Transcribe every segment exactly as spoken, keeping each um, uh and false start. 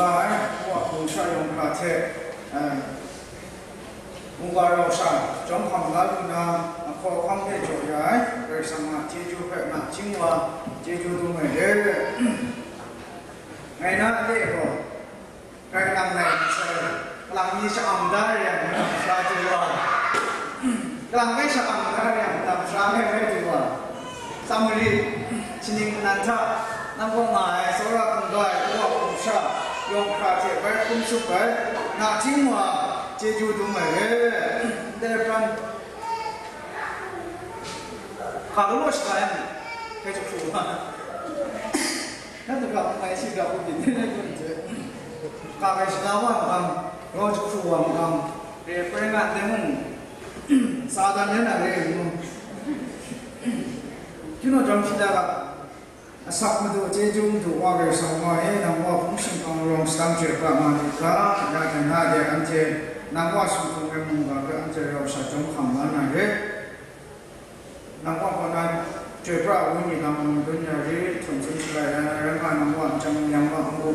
Ai, Wa hpung sha yawng hkra hte, eh, mungga rau sha, jawm hkam la lu na, ahkaw ahkang hpe jaw ya ai, Karai Kasang a chyeju hpe nachying wa, chyeju dum ai re. Ngai na le gaw, Karai nang ngai masai, kalang mi sha-ang da re yang, sha chye wa. Kalang hpe sha-ang da re yang, lam sha hpe rai du wa. Samari, shaning kanan hta, nang kaw nga ai, tsawra hkungga ai, kawa hkum sha, yawng hkra hte bai hkum tsup ai, nachying wa, chyeju dum ai re. Ndai hpran, hka galaw shaga yang, hpe jahku wa. Na daga hpai shi ga u byin ai kun hte, ka ai shaga wa makam, raw jahku wa makam, re poi nga ndai mung, Satan yan na re ngu. Hkyu naw jawm shi da ga, asak Madu, chyeju Madu, Wa Karai Kasang wa e, nang wa hpung shingkang rawng sadang chyoi pra nga myit ga, ya hte na de anhte nang wa sumhkung ai mungga hpe anhte rau sha jawm hkam la na re. Nang wa kaw na chyoi pra ai wenyi lam mung dun ya rit, htawn tsun shalai ai, rai nga nang wa nchyang yang ma n-gu,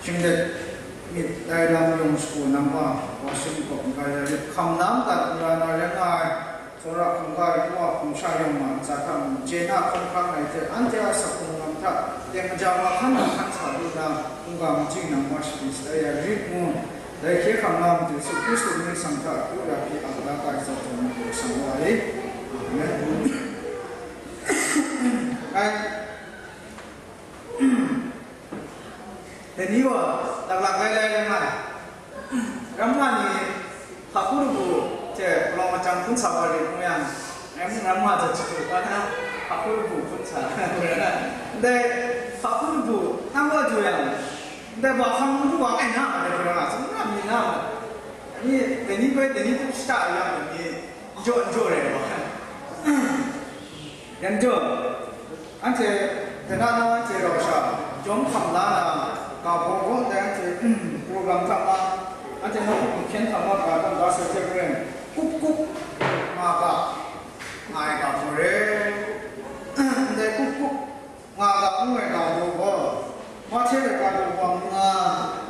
shinglet myit dai lam yawng shagu nang wa, wa sum kawp n-ga ya rit, hkam na madat n-ga na rai nga ai, tsawra hkungga ai, wa hpung sha yawng ma ntsa hta mung, chye na hkawm hkang ai hte, anhte a asak hkrung lam hta, teng maja wa hkan na hkan sa lu na, hkungga machyi nang wa sharin shatai ya rit ngu, Dai hkye hkrang na Madu Yesu Hkristu myit sang hta akyu ya hpyi ap la ga ai zawn, Madu Kasang wa e. Amen. Ngai, dai ni gaw laklak lai lai rai nga ai. Ramma ni hpaku labu hte palawng machyang hpun sa wa rit ngu yang, ngai mung ramma zawn shadu wa na, hpaku labu hpun sa. Ndai hpaku labu nang gaw du yang, ndai ba hkang n-gu wa ai na, ndai hpe rai nga, tsun na mi na, ni, dai ni bai, dai ni hpe shada a yang, dai ni n jaw, n jaw rai wa. Yan jaw, anhte, dai na na anhte rau sha, jawm hkam la na, ga baw gaw dai anhte, program hta ma, anhte nawku nhkyen hta ma ga dan ga sai hte maren, kup kup nga ga, nga ai ga baw re. Ndai kup kup nga ga ngu ai ga baw gaw, Mahte laika daw wang nga,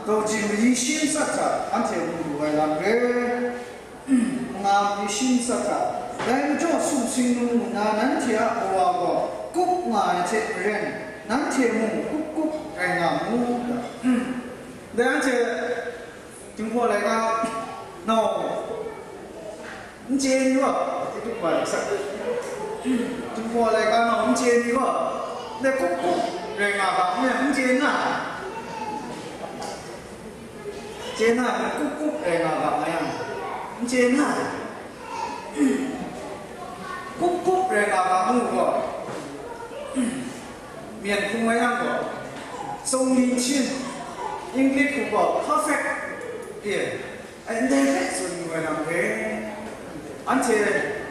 daw jin mayi shi matsat hta anhte mu lu ai lam re. Nga mayi shi matsat hta, dai majaw sumsing mung nna nanhte a kawa gaw kup nga ai hte maren, nanhte mung kup kup rai nga mu. Dai anhte Jinghpaw laika nau n chye ni gaw, Jinghpaw laika nau n chye ni gaw, ndai kup kup rai nga ga n chye na, chye na, kup kup rai nga ga nga yang, n chye na, kup kup rai nga ga ngu gaw, Myen hkung mai yang gaw, sung li hpyin, English hku gaw perfect, e, ndai hpe tsun yu ai lam re. Anhte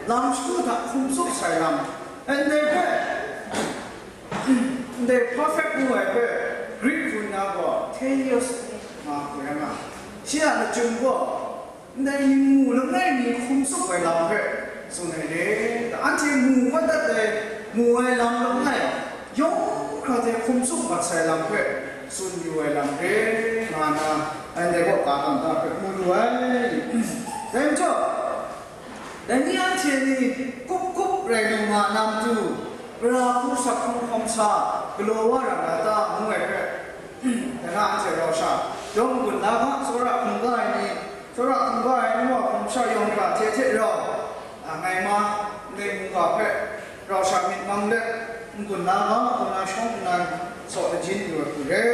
lam shagu hta hkum tsup sai lam, ndai hpe, ndai perfect ngu ai hpe, Greek hku na gaw teleios nga hku rai nga, shi a lachyum gaw, Ndai ning mu langai mi hkum tsup ai lam hpe tsun ai re. Anhte mu mat dat ai, mu ai lam langai, yawng hkra hte hkum tsup mat sai lam hpe tsun yu ai lam re, nga na, anhte kaw ka tam ta hpe mu lu ai. Dai majaw, dai ni anhte ni kup kup rai lu nga na matu, gara hku sak hkrung hkawm sa, galaw wa ra na ta, ngu ai hpe, dai na anhte rau sha, yawng n-gun na ga, tsawra hkungga ai ni, Tsawra hkungga ai nu wa hpung sha yawng hkra hte hte rau, a, ngai ma, ndai mungga hpe rau sha myit mang let, n-gun na ga, ngu na shawng nnan saw lajin yu ai hku re.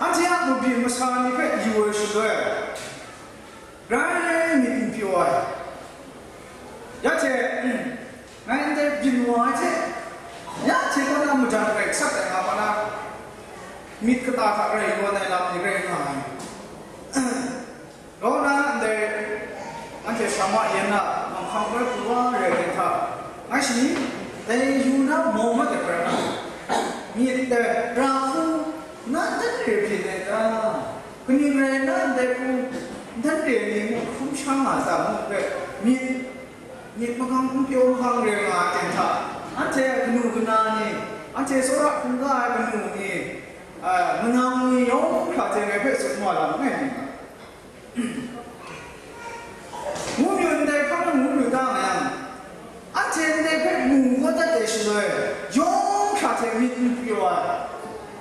Anhte a mabyin masa ni hpe yu ai shaloi, grai myit n pyaw ai. Ya hte, ngai ndai byin wa ai hte, ya hte kaw na majan rai sat ai nga ma na, myit kata hta rai kaw ai lam ni rai nga ai. Kaw na ndai, anhte Sharma yan na manghkang rai hku wa rai ai hta, ngai shani, dai yu na mau mat ai hkra na, myit dai ra hku na dan re byin ai ta? Kaning rai nna ndai hku, ntan re ai ni mung hkrum sha nga ta mu hpe, myit, myit mahkang n pyaw mahkang re nga ai ten hta, anhte kanu kana ni, anhte tsawra hkungga ai kanu ni, a, manang ni, yawng hkra hte ngai hpe tsun wa lam n gai myit ga. Ngu myu ndai hpang ngu myu da nga yang, anhte ndai hpe mu kau dat ai shaloi, yawng hkra hte myit n pyaw ai,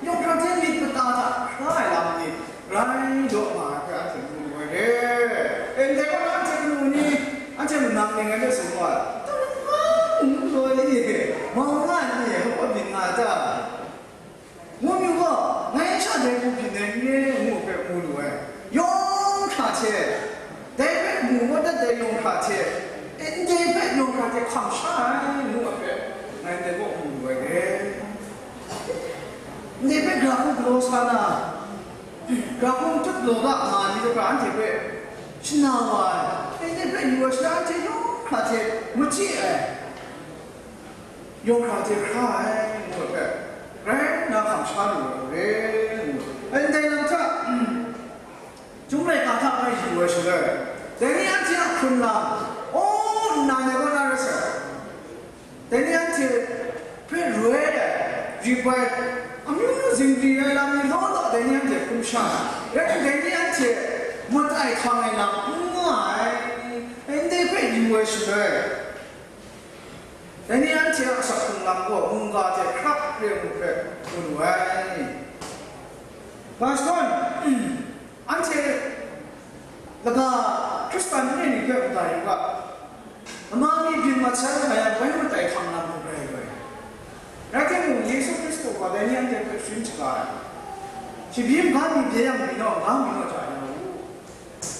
yawng hkra hte myit mata hta hkra ai lam ni rai daw nga ai hpe anhte mu lu ai re. E, ndai hpang anhte manu ni, anhte manang ni ngai hpe tsun wa ai, "Tara nga n mu lu ai ni, mau nga ai ni, hpa byin nga ai ta?" Ngu myu gaw, ngai sha dai hku byin ai n re, ngu hpe mu lu ai. Yawng hkra hte, dai hpe mu kau dat ai yawng hkra hte, ndai hpe yawng hkra hte hkam sha ai, ngu ai hpe, ngai ndai kaw mu lu ai re. Ndai hpe gra hku galaw sa na, gra hku n tut law ga nga ni hkra anhte hpe shana wa ai. Ndai hpe yu ai sha anhte yawng hkra hte machyi ai. Yawng hkra hte hkra ai, ngu ai hpe, grai nna hkam sha lu ai re, ngu ai. Ndai lam hta, Chyum laika hta ngai yu ai shaloi, dai ni anhte a hkrun lam, aw nna ngai kaw na rai sai. Dai ni anhte hpe roi ai, rip ai, amyu zingri ai lam ni law law dai ni anhte hkum sha ai. Rai timung, dai ni anhte mat ai hkang ai lam n nga ai, ndai hpe yu ai shaloi, dai ni anhte a asak hkrung lam gaw mungga hte hkrap re ai hpe tsun wu ai. Pastor, anhte laga Hkristan ni ni hpe mada yu ga, ama mi byin mat sai nga yang, bai matai hkang lam hpe rai bai. Rai timung, Yesu Hkristu gaw dai ni anhte hpe sharin shaga ai. Shabyi mungga mi bye yang, byin naw, mungga mi naw hta ya u.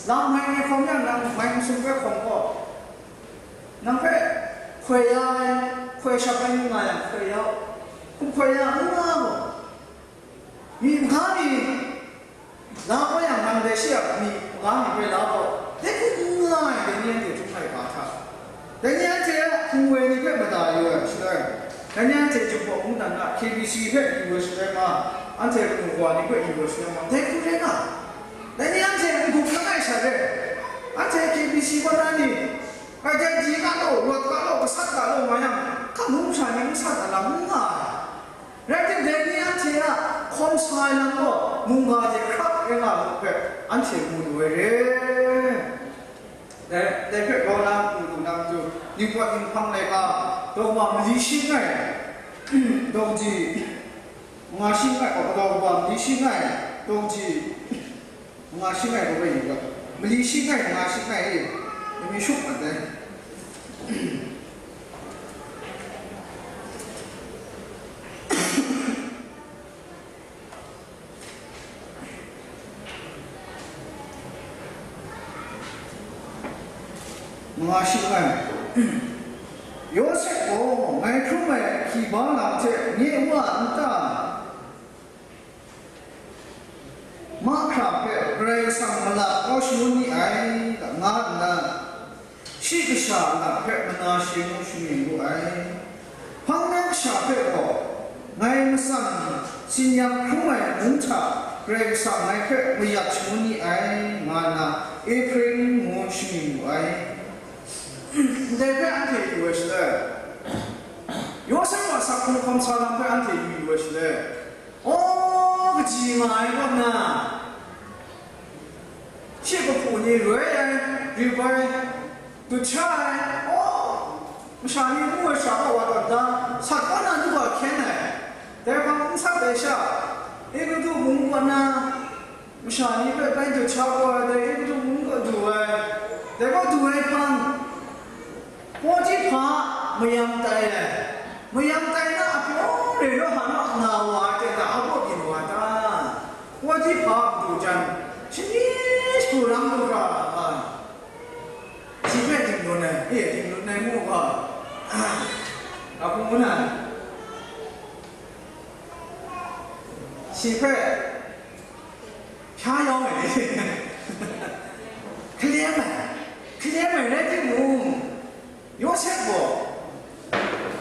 Lam mai ni hkawm yang, nang mai masum hpe hkawm gaw, nang hpe hkoi ya ai, hkoi shap ai ni nga yang hkoi ya u, hkum hkoi ya n nga gaw, myi mungga ni la kau yang, nang dai shi a myi mungga ni hpe la kau, dai hku n nga ai, dai ni anhte htum ai ga hta, dai ni anhte a hpung woi ni hpe mada yu ai shaloi, dai ni anhte Jinghpaw mungdan na K B C hpe yu ai shaloi ma, anhte kanu kawa ni hpe yu ai shaloi ma, dai hku rai nga, dai ni anhte n-gup langai sha re, anhte K B C kaw na ni, Rai timung, di ga law, rawt ga law, gasat ga law nga yang, hkamu masha ni n sat ai lam n nga ai. Rai timung, dai ni anhte a hkawm sa ai lam gaw, mungga hte hkrap rai nga mu hpe, anhte mu lu ai re. Dai, dai hpe grau na, mu lu na matu, Ningpawt Ninghpang laika, daw kaba mali shi langai, daw kaji, manga shi langai, daw kaba mali shi langai, daw kaji, manga shi langai gaw bai yu ga, mali shi langai, manga shi langai e, myit shut mat ai. Manga shi langai. Yawsep gaw, ngai hkrum ai hkriba lam hte nye wa n ta? Mahkra hpe Karai Kasang malat kau shangun ni ai, nga nna, shi kasha a lat hpe mana shi ngu shamying wu ai. Hpang na kasha hpe gaw, ngai matsan sin yak hkrum ai mung hta Karai Kasang ngai hpe mayat shangun ni ai, nga nna Ephraim ngu shamying wu ai. Ndai hpe anhte yu ai shaloi, Yawsep a asak hkrung hkawm sa lam hpe anhte yu yu ai shaloi, aw, kaji nga ai kaw nna, shi kahpu ni roi ai, rip ai, dut sha ai, aw, masha ni ngu ai sha kaw wa tawn da, sat kaw na nu wa hkyen ai, dai hpang n sat ai sha, Egutu mung kaw na, masha ni hpe bai dut sha kau ai, dai Egutu mung kaw du ai, dai kaw du ai hpang, Pawtihpa mayam tai ai, mayam tai na a pyaw re naw hpa naw na wa ai hte na a baw byin wa ta? Pawtihpa a matu jan shani shagu ram lu hkra ai. Shi hpe dinglun ai, e, dinglun ai ngu ga, a hpung ngu na, shi hpe hpya yawng ai, hkalem ai, hkalem ai rai timung, Yawsep gaw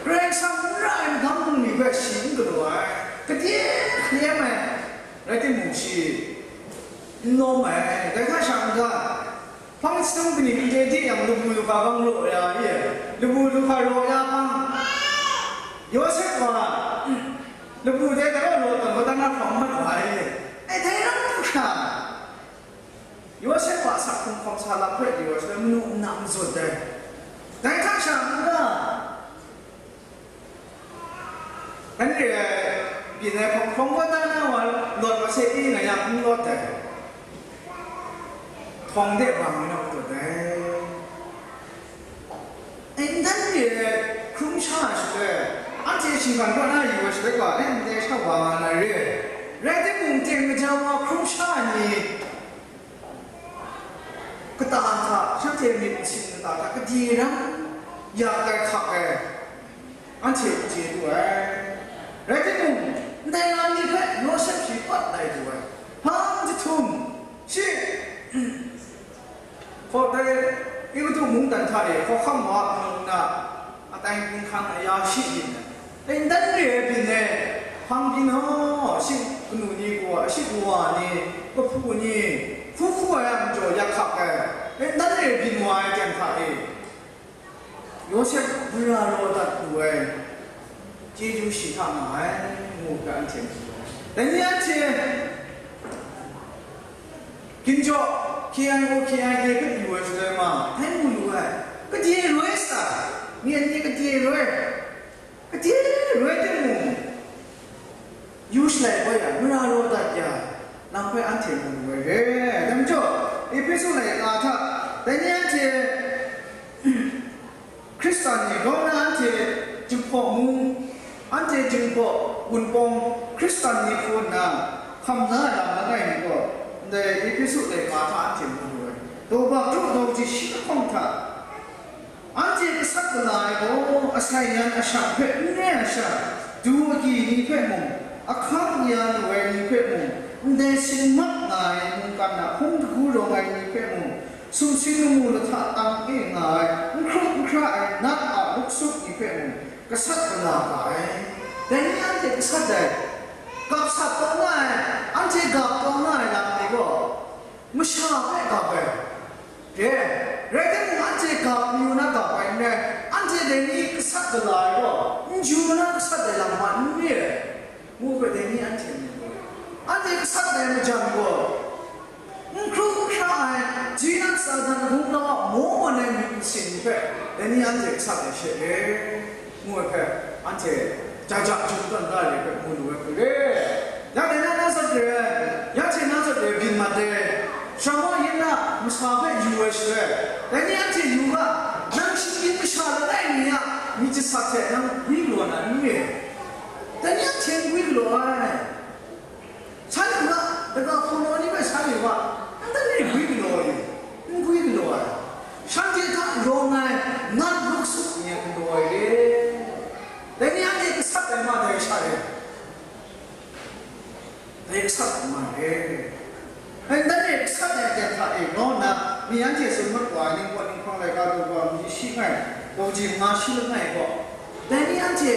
Karai Kasang n ra ai magam bungli hpe shi n galaw ai, gade hkalem ai, rai timung, shi n lawm ai. Dai hta sha n ga, hpang chyum kaning n chye di yang, lamu lu hka bang raw ya i? Lamu lu hka raw ya hpang, Yawsep gaw lamu dai hta raw raw tawn, mada na hpang mat wa ai. Ai, dai Nga yak n lawt ai, htawng de bang nau dut ai. Ndai re ai hkrum sha ai shaloi, anhte shinggan kaw na yu ai shaloi gaw, e, ndai sha wa nga na re. Rai timung, teng maja wa hkrum sha ai ni, kata hta, shanhte myit masin kata hta kade ram yak ai hkak ai, anhte chye du ai. Rai timung, ndai lam ni hpe Yawsep shi pat lai du ai. Hpang jahtum, shi, hpaw dai, Egutu mungdan hta e hkawhkam wa ngu nna, atai hpinghkang aya shi byin ai. Ndai re ai byin e, hpang byin haw, shi kanu ni gaw, shi kawa ni, kahpu ni, hku hku ai a majaw yak hkak ai. Ndai re ai byin wa ai ten hta e, Yawsep mara raw dat lu ai chyeju shi hta nga ai, ngu hpe anhte mu ai. Dai ni anhte ginjaw K I O, K I A hpe yu ai shaloi ma, dai mu lu ai. Kade roi sa, myen ni kade roi, kade roi timung, yu shalai kau ya, mara raw dat ya, nang hpe anhte mu lu ai re. Dai majaw, Ehpesu laika hta, dai ni anhte Hkristan ni rawng na anhte Jinghpaw mung, anhte Jinghpaw Wunpawng Hkristan ni hku nna hkam na ai lam langai mi gaw, ndai Ehpesu laika hta anhte mu lu ai. Daw bak ru daw kaji shi lahkawng hta, anhte gasat gala ai gaw, asai yan ashang hpe n re ai sha, du agyi ni hpe mung, ahkang ya lu ai ni hpe mung, ndai sin mak nga ai mungkan a hpung dagu rawng ai ni hpe mung, sumsing lamu lahta tang e nga ai, n hkrup n hkra ai nat a luksup ni hpe mung, gasat gala ga ai. Dai ni anhte gasat ai, gap sat taw nga ai, anhte gap taw nga ai lam ni gaw, masha hpe gap ai. Re, rai timung, anhte gap mayu na gap ai n rai, anhte dai ni gasat gala ai gaw, n ju na gasat ai lam hpa n re ai, ngu hpe dai ni anhte mu ai. Anhte gasat ai majan gaw, n hkru n hkra ai, Jinat Satan hkungga a maw mawn ai myit masin ni hpe, dai ni anhte gasat ai she re, ngu ai hpe, anhte jaja jum tawn da ai hpe mu lu ai hku re. Ya dai na, na sat re ai, ya hte na sat re ai byin mat ai, shawng wa yin na masa hpe yu ai shaloi, dai ni anhte yu ga, nang shinggyim masha langai mi a myit jasat hte nang gwi galaw na n re? Dai ni anhte n gwi galaw ai. Shan u ga, daga hpung ni hpe shan u ga, ndai ni gwi galaw ai, n gwi galaw ai, shanhte hta rawng ai nat luksup ni a galaw ai re. Dai ni anhte gasat ai ma dai sha re, dai gasat ai ma re. Ndai ni gasat ai aten hta e, ngu nna, mi anhte tsun mat wa ai, Ningpawt Ninghpang laika daw wa, myi shi ngai, daw ji manga shi langai gaw, dai ni anhte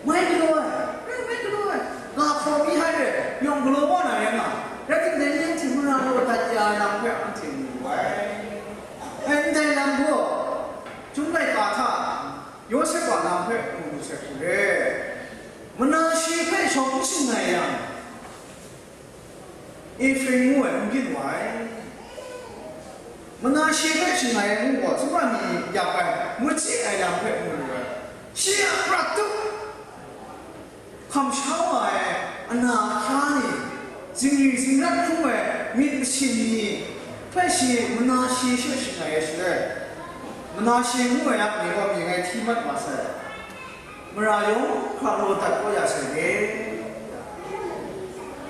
mai galaw ai, rai mai galaw ai, ga hpraw mi hai re, yawng galaw wa na rai nga, rai timung, dai ni anhte mara raw dat ya ai lam hpe anhte mu wu ai. Ai, ndai lam gaw, Chyum laika hta Yawsep a lam hpe mu lu sai hku re. Manashe hpe shawng n shangai yang, Efraim ngu ai n byin wa ai. Manashe hpe shangai ai ngu gaw, tsawra mi yak ai, machye ai lam hpe mu lu ai. Shi a prat tup hkam sha wa ai ana ahkya ni, zingri zingrat hkrum ai myit masin ni hpe shi Manashe she shangai ai shaloi, Manashe ngu ai a mying gaw myi ngai hti mat wa sai. Mara yawng hkra raw dat kau ya sai re.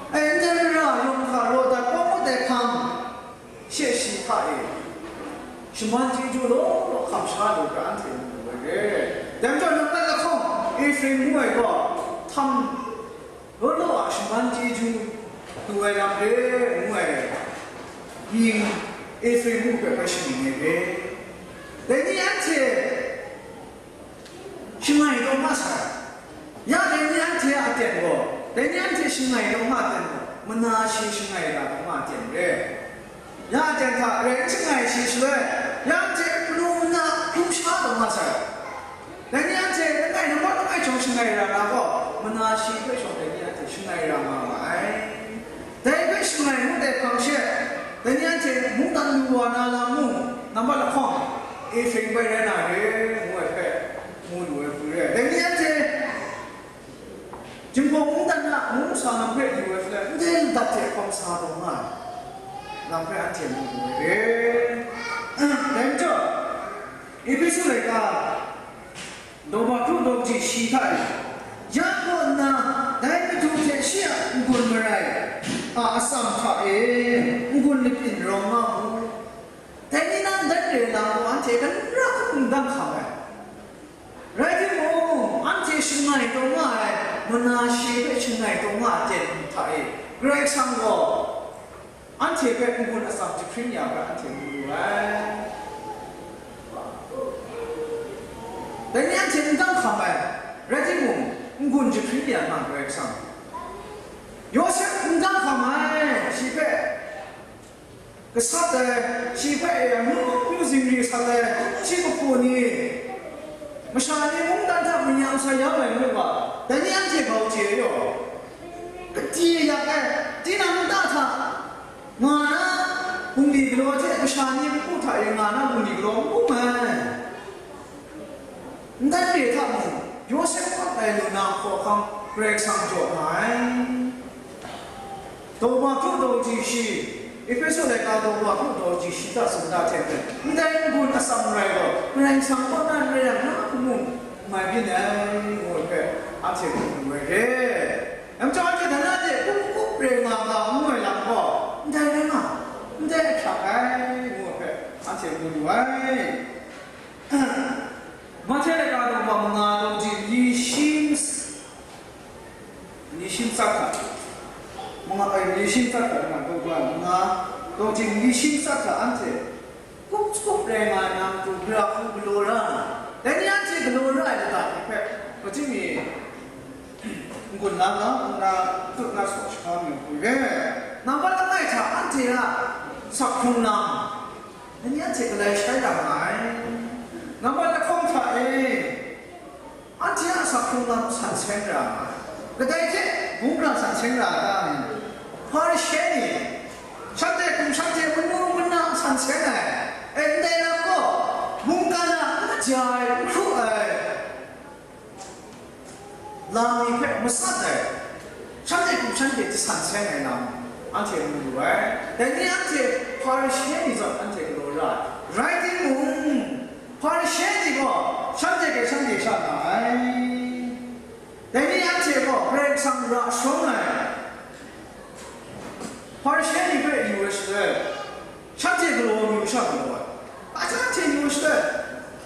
Ai, ndai mara yawng hkra raw dat kau ngut ai hpang, she shi hta e shaman chyeju law law hkam sha lu hkra anhte mu lu ai re. Dai majaw, nang mat lahkawng, Efraim ngu ai gaw, htam law law a shaman chyeju lu ai lam re, ngu ai mying Efraim ngu hpe bai shaning ai re. Dai ni anhte shangai taw nga sai. Ya dai ni anhte a aten gaw, dai ni anhte shangai taw nga aten gaw, Manashe shangai ra taw nga aten re. Ya aten hta rai n shangai shi shaloi, ya anhte manu mana hkrum sha taw nga sai. Dai ni anhte langai namawt langai chyawm shangai ra na gaw, Manashe hpe shawng dai ni anhte shangai ra nga ma ai. Dai hpe shangai ngut ai hpang she, dai ni anhte mungdan lu wa na lam mung, nambat lahkawng, Efraim bai rai na re, ngu ai hpe, mu lu ai hku re ai. Dai ni anhte Jinghpaw mungdan a mung masa lam hpe yu ai hpe, ndai dat hte hkawm sa taw nga ai lam hpe anhte mu lu ai re. Dai majaw, Ehpesu laika daw ba hkru daw kaji shi hta e, ya kaw nna, dai Madu hte shi a n-gun marai a atsam hta e n-gun lapyin rawng nga mu. Dai ni na ndai re lam gaw anhte hkra hkra n dang hkam ai. Rai timung, anhte shangai taw nga ai, mana shi hpe shangai taw nga ai ten hta e, Karai Kasang gaw anhte hpe n-gun atsam jahpring ya hpe anhte mu lu ai. Dai ni anhte n dang hkam ai, rai timung, n-gun jahpring ya nga Karai Kasang. Yawsep n dang hkam ai, shi hpe gasat ai, shi hpe e ai, amyu myu zingri sat ai, shi kahpu ni, masha ni mungdan hta manyam sa ya ai ngu ga, dai ni anhte hpa chye yaw, kadi yak ai, tinang nta hta nga na bungli galaw hte masha ni npu hta e nga na bungli galaw n bung ai. Ndai re hta mung, Yawsep hkawt ai lu na hkawhkam Karai Kasang jaw nga ai. Daw ba hkru daw ji shi, Ehpesu laika daw ba hkru daw ji shi hta tsun da hte mung, ndai n-gun atsam rai gaw, Karai Kasang kaw na n rai yang, na hku mung n mai byin ai, ngu ai hpe, anhte mu lu ai re. Dai majaw, anhte dan na de, kup kup re nga ga, ngu ai lam gaw, ndai rai nga, ndai ahkyak ai, ngu ai hpe, anhte mu lu ai. Mahte laika daw ba manga daw ji mali shi, mali shi matsat hta, manga, ai, mali shi matsat hta nga daw ba manga daw ji mali shi matsat hta anhte kup kup rai nga ai na matu, gara hku galaw ra ai, dai ni anhte galaw ra ai lata ni hpe, hpa chyeju mi n-gun la nga, nna tut na saw shaga mi hku re. Nambat langai hta anhte a asak hkrung lam, dai ni anhte galai shai ra nga ai. Nambat lahkawng hta e, anhte a asak hkrung lam san seng ra nga ai. Kadai hte bungkra san seng ra ai ta? Hparishe ni, shanhte hkum shanhte manu mana san seng ai, e, ndai lam gaw mungkan a n kaja ai, n hkru ai lam ni hpe matsat ai, shanhte hkum shanhte hte san seng ai lam anhte mu lu ai. Dai ni anhte Hparishe ni zawn anhte galaw ra ai. Rai timung, Hparishe ni gaw shanhte hpe shanhte sha nga ai. Dai ni anhte gaw Karai Kasang ra shawng ai Hparishe ni hpe yu ai shaloi, shanhte galaw amyu sha galaw ai. Aja hte yu ai shaloi,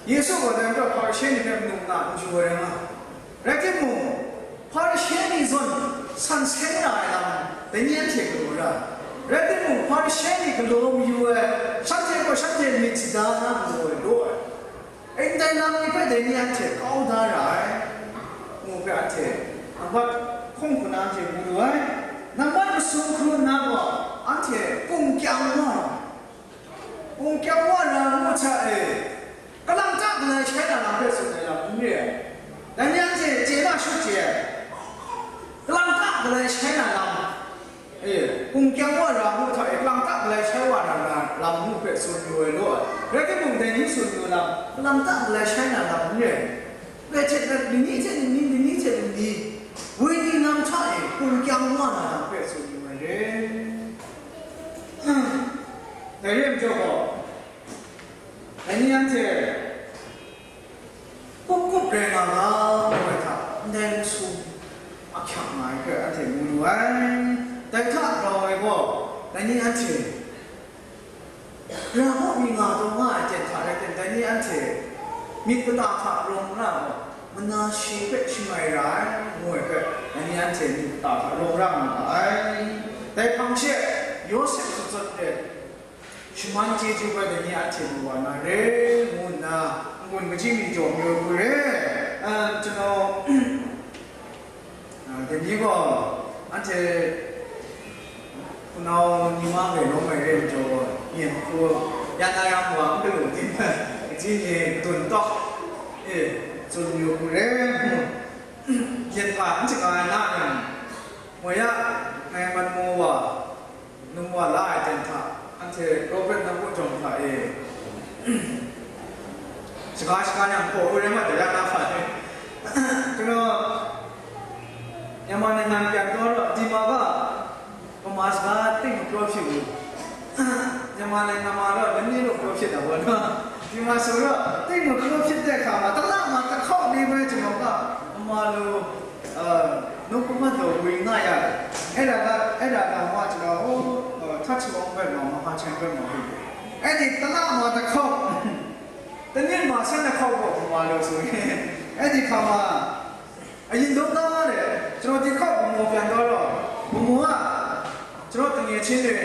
Yesu gaw dai majaw Hparishe ni hpe manu nna n yu ai rai nga ai. Rai timung, Hparishe ni zawn san seng ra ai lam, dai ni anhte galaw ra ai. Rai timung, Hparishe ni galaw mayu ai, shanhte gaw shanhte myit shada na galaw ai law ai. Ndai lam ni hpe dai ni anhte kau da ra ai, ngu hpe anhte nambat hkawng hku na anhte mu lu ai. Nambat masum hku nna gaw anhte kung kyang wa ai. Kung kyang wa na ngu hta e, kalang ta galai shai na lam hpe tsun ai lam n re ai. Dai ni anhte chye na shut chye ai. Kalang ta galai shai na lam, e, kung kyang wa ra ngu hta e, kalang ta galai shai wa na lam ngu hpe tsun yu ai law ai. Rai timung, dai ni tsun yu lam, kalang ta galai shai na lam n re ai. Rai hte rai, lani hte lani, lani hte lani, wenyi lam hta e kung kyang wa na lam hpe tsun yu ai re. Dai re ai majaw gaw, dai ni anhte kup kup rai nga ga, ngu ai hta, ndai masum ahkyak nga ai hpe anhte mu lu ai. Dai hta rau ai gaw, dai ni anhte, Ra gaw mi nga taw nga ai ten hta rai tim, dai ni anhte myit kata hta rawng ra gaw, mana shi hpe shangai ra ai, ngu ai hpe, dai ni anhte myit kata hta rawng ra nga ma ai. Dai hpang she, Yawsep zatsat e shaman chyeju bai dai ni anhte mu wa na re, ngu nna, n-gun kaji mi jaw mayu hku re, a, chyanau, a, dai ni gaw, anhte hpunau ni ma grai lawm ai re ai majaw gaw, myen hku ya na ya hku a n galaw tim ai, kaji ni dun tawk e tsun mayu hku re, myen hpa n shaga ai na yang, moi ya, ngai man mu wa, num wa la ai ten hta, anhte Robert Namput jawng hta e, shaga shaga yang hpaw hku rai mat dai ya na hpa e. Galaw, Myanmar ningnan pyan kau ra, di ma ga, တိတ်မပြောဖြစ်ဘူး။ မြန်မာနိုင်ငံမှာတော့ နည်းနည်းတော့ပြောဖြစ်တာပေါ့နော်။ ဒီမှာဆိုတော့ တိတ်မပြောဖြစ်တဲ့အခါမှာ တစ်လမှာတစ်ခေါက်လေးပဲ ကျွန်တော်က မြန်မာလို အဲ နှုတ်ကပတ်တော်ဝင်ငှရတယ်။ အဲ့ဒါက အဲ့ဒါတောင်မှ ကျွန်တော် ဟို အဲ ထတ်ချ်ဝေါင်းဘက်မှာ မဟာချိုင်ဘက်မှာ ဟုတ်တယ်။ အဲ့ဒီတစ်လမှာတစ်ခေါက် တစ်နှစ်မှာဆယ့်နှစ်ခေါက်ပေါ့ မြန်မာလိုဆိုရင်။ အဲ့ဒီခါမှာ အရင်ဆုံးသားတယ်။ ကျွန်တော်ဒီခေါက်ဗန်းမော်ပြန်သွားတော့ ဗန်းမော်က ကျွန်တော်တငယ်ချင်းတွေ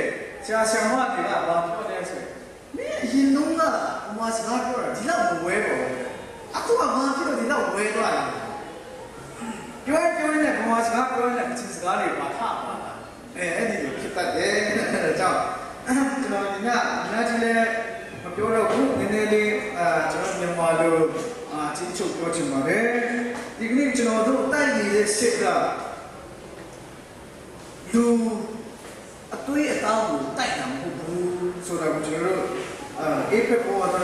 ဆရာဆရာမတွေက ဘာပြောလဲဆိုရင် မင်းအရင်တုန်းက ဗမာစကားပြောတာ ဒီလောက်မဝဲပါဘူး။ အခုက ဘာဖြစ်လို့ ဒီလောက်ဝဲသွားလဲ။ ပြောရင်းပြောရင်းနဲ့ ဗမာစကားပြောရင်းနဲ့ ကချင်စကားတွေ ပါထပါလာ။ အဲ အဲ့ဒီလိုဖြစ်တတ်တယ်။ အဲဒါကြောင့် ကျွန်တော်ညီမ အများကြီးလည်း မပြောတော့ဘူး။ နည်းနည်းလေး အာ ကျွန်တော် မြန်မာလို အာ အကျဉ်းချုပ်ပြောချင်ပါတယ်။ ဒီကနေ့ ကျွန်တော်တို့ တိုက်နေတဲ့စစ်က လူအသွေးအသားကို တိုက်တာမဟုတ်ဘူးဆိုတာကို ကျွန်တော်တို့ အာ Efeso ဘဝတ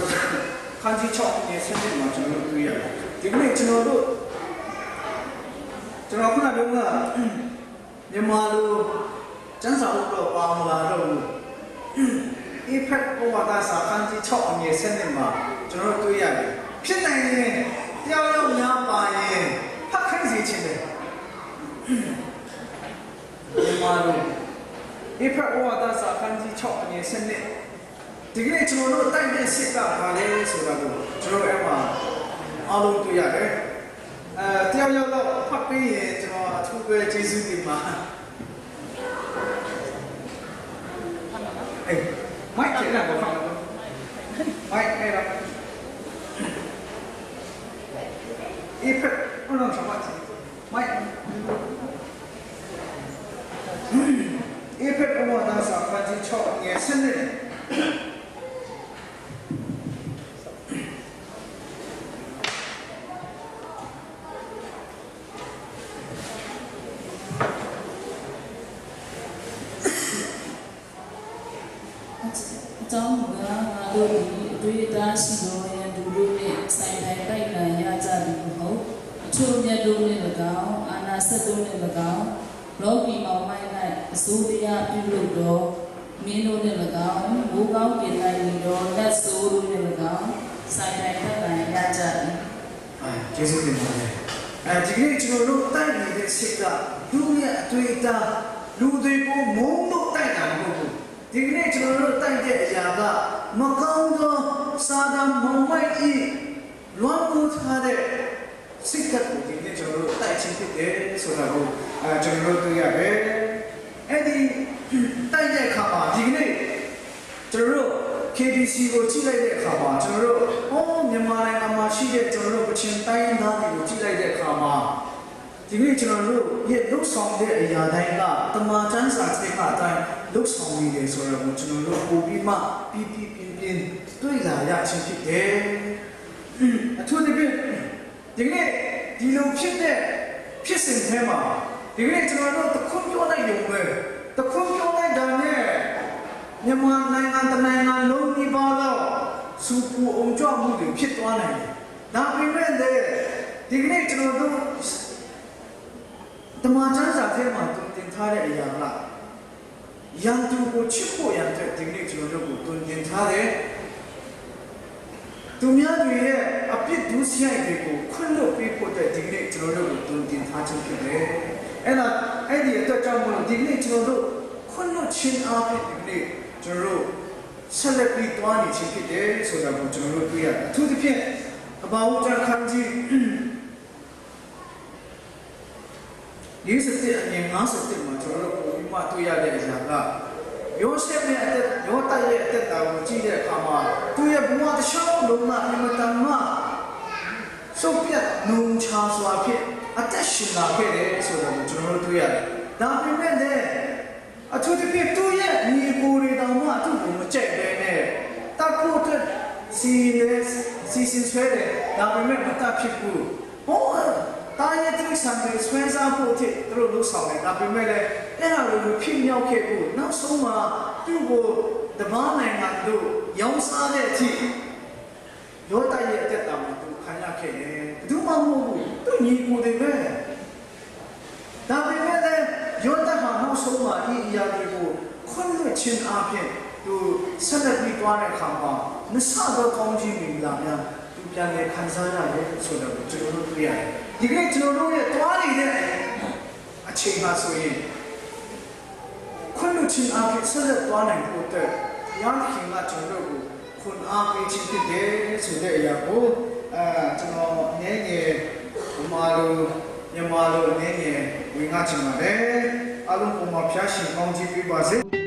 ခန်းကြီး ခြောက် အငယ် ဆယ့်နှစ်မှာ ကျွန်တော်တို့ တွေ့ရတယ်။ ဒီကနေ့ ကျွန်တော်တို့ ကျွန်တော် ခုနတုန်းက မြန်မာလို ကျမ်းစာအုပ်တော့ ပါမလာတော့ဘူး။ Efeso ဘဝတစာခန်းကြီး ခြောက် အငယ် ဆယ့်နှစ်မှာ ကျွန်တော်တို့ တွေ့ရတယ်။ ဖြစ်နိုင်ရင် တယောက်ယောက်များပါရင် ဖတ်ခိုင်းစေချင်တယ်။ မြန်မာလို Efeso ဘဝတစာခန်းကြီး ခြောက် အငယ် ဆယ့်နှစ်။ ဒီကနေ့ ကျွန်တော်တို့ တိုက်တဲ့စစ်က ဘာလဲဆိုတာကို ကျွန်တော်တို့ အဲ့မှာ အားလုံးတွေ့ရတယ်။ အဲ တယောက်ယောက်တော့ ဖတ်ပေးရင် ကျွန်တော် အထူးပဲ ကျေးဇူးတင်ပါ။ အဲ မိုက်ထဲလိုက်ပါ။ မိုက်ထဲလိုက်။ Efeso ဘဝတစာခန်းကြီး ခြောက် အငယ် ဆယ့်နှစ်။ အကြောင်းမူကား၊ ငါတို့သည် အသွေးအသားရှိသော ရန်သူတို့နှင့် ဆိုင်တိုင်တိုက်လံရကြသည်မဟုတ်။ အထွတ်အမြတ်တို့နှင့်လည်းကောင်း၊ အာဏာစက်တို့နှင့်လည်းကောင်း၊ လောကီမှောင်မိုက်၌ အစိုးရပြုလုပ်သော မင်းတို့နှင့်လည်းကောင်း၊ မိုးကောင်းကင်၌နေသော နတ်ဆိုးတို့နှင့်လည်းကောင်း၊ ဆိုင်တိုင်တိုက်လံရကြသည်။ အဲ ကျေးဇူးတင်ပါတယ်။ အဲဒီနေ့ ကျွန်တော်တို့ တိုက်နေတဲ့စစ်က လူရဲ့အသွေးအသား၊ လူတွေကို မုန်းလို့တိုက်တာမဟုတ်ဘူး။ ဒီကနေ့ ကျွန်တော်တို့ တိုက်တဲ့အရာက မကောင်းသော စာတန်မှောင်မိုက်၏ လွှမ်းမိုးထားတဲ့ စိတ်ဓာတ်ကို ဒီကနေ့ ကျွန်တော်တို့ တိုက်ခြင်းဖြစ်တယ်ဆိုတာကို အဲ ကျွန်တော်တို့ တွေ့ရတယ်။ အဲဒီ တိုက်တဲ့အခါမှာ ဒီကနေ့ ကျွန်တော်တို့ KBC ကို ကြည့်လိုက်တဲ့အခါမှာ ကျွန်တော်တို့ အိုး မြန်မာနိုင်ငံမှာရှိတဲ့ ကျွန်တော်တို့ ကချင်တိုင်းရင်းသားတွေကို ကြည့်လိုက်တဲ့အခါမှာ ဒီကနေ့ ကျွန်တော်တို့ရဲ့ လုပ်ဆောင်တဲ့အရာတိုင်းက တမန်ကျမ်းစာထဲကအတိုင်း လုပ်ဆောင်နေတယ်ဆိုတာကို ကျွန်တော်တို့ ပိုပြီးမှ ပြင်းပြင်းပြင်းပြင်း တွေ့လာရခြင်းဖြစ်တယ်။ အထူးသဖြင့် ဒီကနေ့ ဒီလိုဖြစ်တဲ့ ဖြစ်စဉ်ထဲမှာ ဒီကနေ့ ကျွန်တော်တို့ တခွန်းပြောလိုက်ရုံပဲ၊ တခွန်းပြောလိုက်တာနဲ့ မြန်မာနိုင်ငံတစ်နိုင်ငံလုံးနီးပါးလောက် ဆူပူအုံကြွမှုတွေ ဖြစ်သွားနိုင်တယ်။ ဒါပေမဲ့လည်း ဒီကနေ့ ကျွန်တော်တို့ တမန်ကျမ်းစာထဲမှာ သွန်သင်ထားတဲ့အရာက ရန်သူကို ချစ်ဖို့ရန်အတွက် ဒီကနေ့ ကျွန်တော်တို့ကို သွန်သင်ထားတယ်။ သူများတွေရဲ့ အပြစ်ဒုစရိုက်တွေကို ခွင့်လွှတ်ပေးဖို့အတွက် ဒီကနေ့ ကျွန်တော်တို့ကို သွန်သင်ထားခြင်းဖြစ်တယ်။ အဲ့ဒါ၊ အဲ့ဒီအတွက်ကြောင့်မို့လို့ ဒီကနေ့ ကျွန်တော်တို့ ခွင့်လွှတ်ခြင်းအားဖြင့် ဒီကနေ့ ကျွန်တော်တို့ ဆက်လက်ပြီးသွားနေခြင်းဖြစ်တယ်ဆိုတာကို ကျွန်တော်တို့ တွေ့ရတယ်။ အထူးသဖြင့် အဘာဝတ္တခန်းကြီး လေးဆယ့်တစ် အငယ် ငါးဆယ့်တစ် မှာ ကျွန်တော်တို့ ပိုပြီးမှ တွေ့ရတဲ့အရာက ယောရှုရဲ့အသက်၊ ယောသပ်ရဲ့အသက်တာကို ကြည့်တဲ့အခါမှာ သူ့ရဲ့ဘဝတစ်လျှောက်လုံးက အင်မတန်မှ စိတ်ပျက်နူန်ချစွာဖြင့် အသက်ရှင်လာခဲ့တယ်ဆိုတာကို ကျွန်တော်တို့ တွေ့ရတယ်။ ဒါပေမဲ့လည်း အထူးသဖြင့် သူ့ရဲ့ညီအစ်ကိုတွေတောင်မှ သူ့ကိုမကြိုက်ဘဲနဲ့ သတ်ဖို့အတွက် စီရင်၊ စီစဉ်ဆွဲတယ်။ ဒါပေမဲ့ မသတ်ဖြစ်ဘူး။ ဟော သားရဲတိရစ္ဆာန်တွေ ဆွဲစားဖို့အထိ သူတို့လုပ်ဆောင်တယ်။ ဒါပေမဲ့လည်း အဲ့ဒါတွေကို မဖြစ်မြောက်ခဲ့ဘူး။ နောက်ဆုံးမှာ သူ့ကို တပါးနိုင်ငံသို့ ရောင်းစားတဲ့အထိ ယောသပ်ရဲ့အသက်တာမှာ သူခံရခဲ့တယ်။ ဘယ်သူမှမဟုတ်ဘူး။ သူ့ညီအစ်ကိုတွေပဲ။ ဒါပေမဲ့လည်း ယောသပ်ဟာ နောက်ဆုံးမှာ ဒီအရာတွေကို ခွင့် Hpyen a hpyen, du, sanat mi tawn ai hkam hpa, masa gaw kawng ji mingla yang, du pyan le hkan sa ya rit, ဆိုတာကို ကျွန်တော်တို့ တွေ့ရတယ်။ ဒီကနေ့ ကျွန်တော်တို့ရဲ့ သွားနေတဲ့ အချိန်ဟာဆိုရင် ခွင့်လွှတ်ခြင်းအားဖြင့် ဆက်လက်သွားနိုင်ဖို့အတွက် ဘုရားသခင်က ကျွန်တော်တို့ကို ခွန်အားပေးခြင်းဖြစ်တယ်ဆိုတဲ့အရာကို အဲ၊ ကျွန်တော် အနည်းငယ် ဗမာလို မြန်မာလို အနည်းငယ် ဝင်ငှချင်ပါတယ်။ အားလုံးပေါ်မှာ ဘုရားရှင် ကောင်းချီးပေးပါစေ။